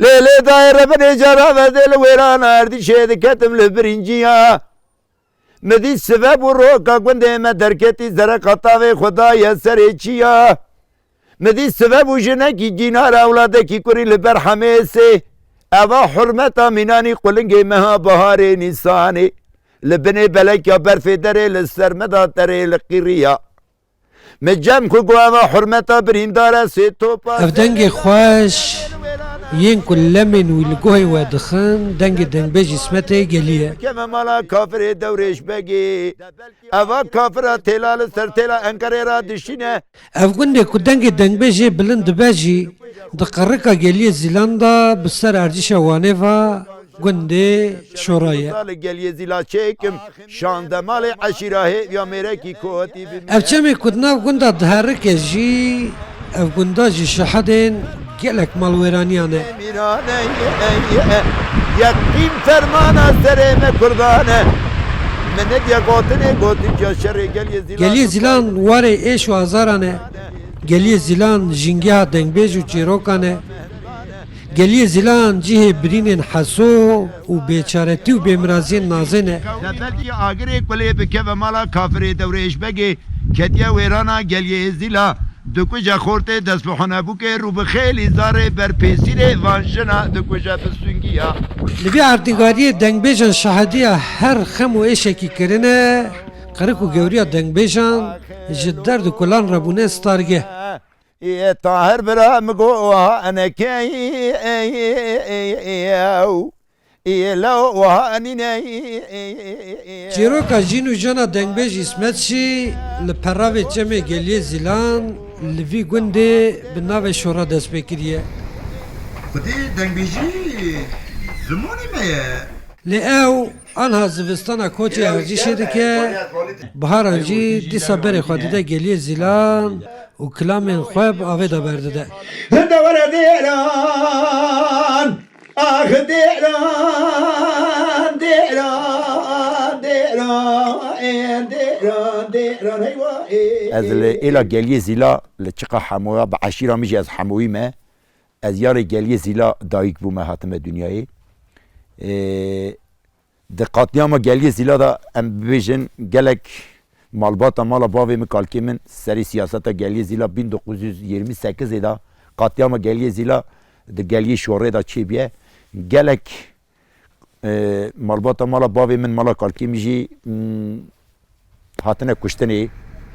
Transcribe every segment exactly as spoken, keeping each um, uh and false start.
Lê lê dayê rebinê cara vezê li wêrana erdîşê diketim li birinciya. Mi dî sive bû roka gundê me derketî zere qatavê xwe daye serê çiya. Mi dî sive bû jinekî cînar ewladekî kurî li ber hemêsê. Eva hurmeta mînanî qulingê meha baharê nîsanê. Li binê belekya berfê derê li ser me da terê li qîriya. Mi cem xwe got eva hurmeta birîndar e sê topa Ev dengê xweş yên ku lemên wî li guhên we dixin, dengê dengbêj Îsmetê Gelî ye. Keve mala kafirê Dewrêş Begê. Eva kafira têla li ser têla Enqerê ra dişîne. Ev gundê ku dengê dengbêjê bilind dibe jî di qirika Geliyê Zîlan de bi ser erdîşa Wanê ve gundê Şora ye. Li Geliyê Zîla çêkim, şande malê eşîra hêviya mêrekî kotî bi Ev çemê ku di nav gunda diherike jî, ev gunda jî şahidên gelek malwêraniyan e. Mîrane ye, ye, ye. Yeqîn fermana serê me kurdan e. Min nediye gotinê gotinciya şerê Geliyê Zîlan. Geliyê Zîlan warê êş û azaran e. Geliyê Zîlan jîngeha dengbêj û çîrokan e. Geliyê Zîlan cihê birînên heso û bêçaretî û bêmiraziyên nazê ne. Te belkî agirê kulê bikeve mala kafirê Dewrêş Begê ketiye wêrana Geliyê Zîla. Dikuje xortê dest bi hunebûkê rû bi xêlî zarê ber pêsîrê van jina dikuje bi sungiya. Li vî erdnîgariyê dengbêjan şahediya her xem û êşekî kirine, qirik û gewriya dengbêjan ji derd û kulan re bûne stargeh. Ê Tahir bira min got wiha enekey ew. Ê lew wiha enîne. Çîroka jîn û jana dengbêj Îsmet jî li peravê çemê Geliyê Zîlan li vî gundê bi navê Şora dest pê kiriye. Xwedê dengbêjî zimanê me ye. Lê ew anha zivistana koçê erdîşê dike, biharan jî dîsa berê xwe dide Geliyê Zîlan û kilamên xwe bi avê de berdide. Dewere dêran, ax dêran, dêran, dêran, ê dêran, dêran, heywa, ê, Ez ê, li ê. Êla Geliyê Zîla li çiqa hemoya bi eşîra min jî ez hemoyî me. Ez yarê Geliyê Zîla dayik bûme, hatime dinyayê. Ê, Di qatliyama Geliyê Zîla de em bibêjin gelek malbata mala bavê min, kalkê min serê siyaseta Geliyê Zîla bin dokuz yüz yirmi sekizê de qatliyama Geliyê Zîla di Geliyê Şorê de çêbûye. Gelek, e, malbata mala bavê min, mala kalkê min jî, hmm, hatine kuştinê.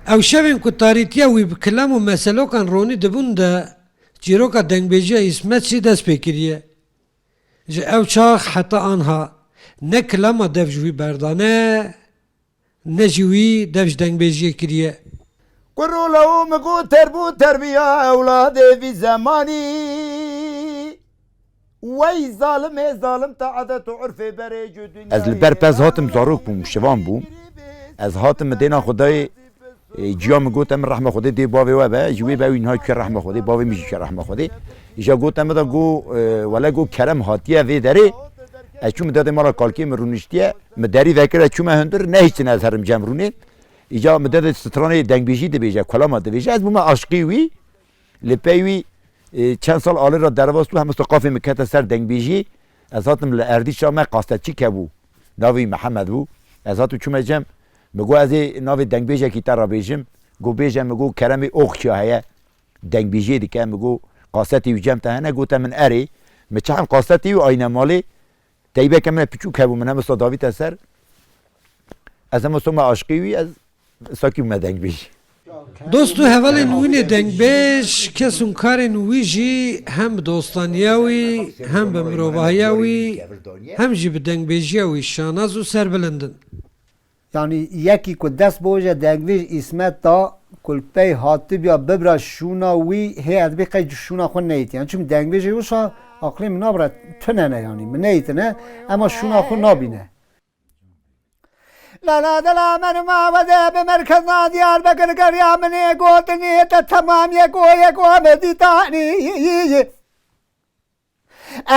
Ew şevên ku tarîtiya wî bi kilam û meselokan ronî dibûn de çîroka dengbêjiya Îsmet jî dest pê kiriye. Ji ew çax heta anha ne kilama dev ji wî berdane, ne jî wî dev ji dengbêjiyê kiriye. Kur û lew min got terbû terbiya ewladê vî zemanî. Wey zalimê zalim te edet û urfê berê ji dinyayê. Ez li ber pez hatim, zarok bûm, şivan bûm. Ez hatim mi dêna Xwedayê E, ciya min gote min rehma Xwedê dê bavê we be, ji wê be wî niha çûye rehma Xwedê, bavê min jî çûye rehma Xwedê. Îja gote min de got, e, wele got kerem hatiye vê derê. Ez çûm min dede mala kalkê min rûniştiye, min derî vekire çûme hundir, nehiştine ez herim cem rûnê. Îca min dede stranê dengbêjî dibêje, kulama dibêje, ez bûme aşqî wî, li pey wî, e, çend sal alî re derbas bû, hemû qafê min kete ser dengbêjî. Ez hatim li erdîşa me kasetçî kebû, navê wî Mihemed bû. Ez hatim çûme cem, Min got, "Ez ê navê dengbêjekî te re bêjim." Got, "Bêje." Min got, "Keremê Oxçiya heye, dengbêjiyê dike." Min got, "Kasetê wî cem te hene?" Gote min, "Erê." Min çend kasetê wî ayne malê, teybeke min piçûk hebû, min hem wisa davîte ser. Ez hem wisa me aşqî wî, ez sakî bûme dengbêj. Dost û hevalên wî nê dengbêj, kes û karên wî jî hem bi dostaniya wî, hem bi mirovahiya wî, hem jî bi dengbêjiya wî şanaz û serbilind in. Yanî yekî ku dest bi oje dengbêj Îsmet da, ku li pey hatibîya bibra şûna wî, hê ez bê qey ji şûna xwe neyîtiye. Yanî çimkî dengbêjê wisa aqlê min nabire tune ne yanî. Min neyîtine, ema şûna xwe nabîne. Lala dila min ma weze bi merkezna Diyarbekir geriya min ê gotinê te temam yeko yeko me dîtanî.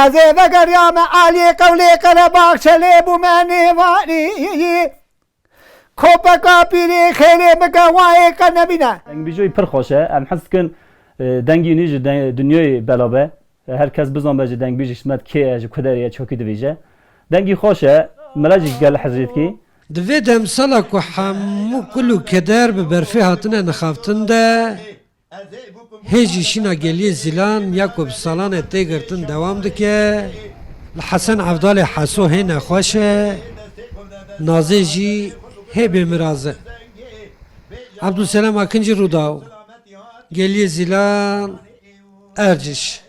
Ez ê vegeriyame aliyê qewlê Qerebaxçe lê bûme nêvanî. Kopeka pîrê xêlê bike wayê qe nebîne. Dengbêjoyî pir xweş e. Em hez dikin, e, dengî nî ji de-, dinyayê bela be. Her kes bizanbe ji dengbî ji hikmet kê ye, ji ku derê ye, çokî divîje. Dengî xweş e, mele jî gel hizrî dikî. Di vê demsala ku hemû kul û keder bi berfê hatine nixaftin de, hê jî şîna Geliyê Zîlan ya ku bi salan e tê girtin dewam dike. Li Hesen Evdalê Heso hê nexweş e, Nazê jî hê bêmiraz e. Ebdulselam Akin jî Rûdaw, Geliyê Zîlan, Erciş.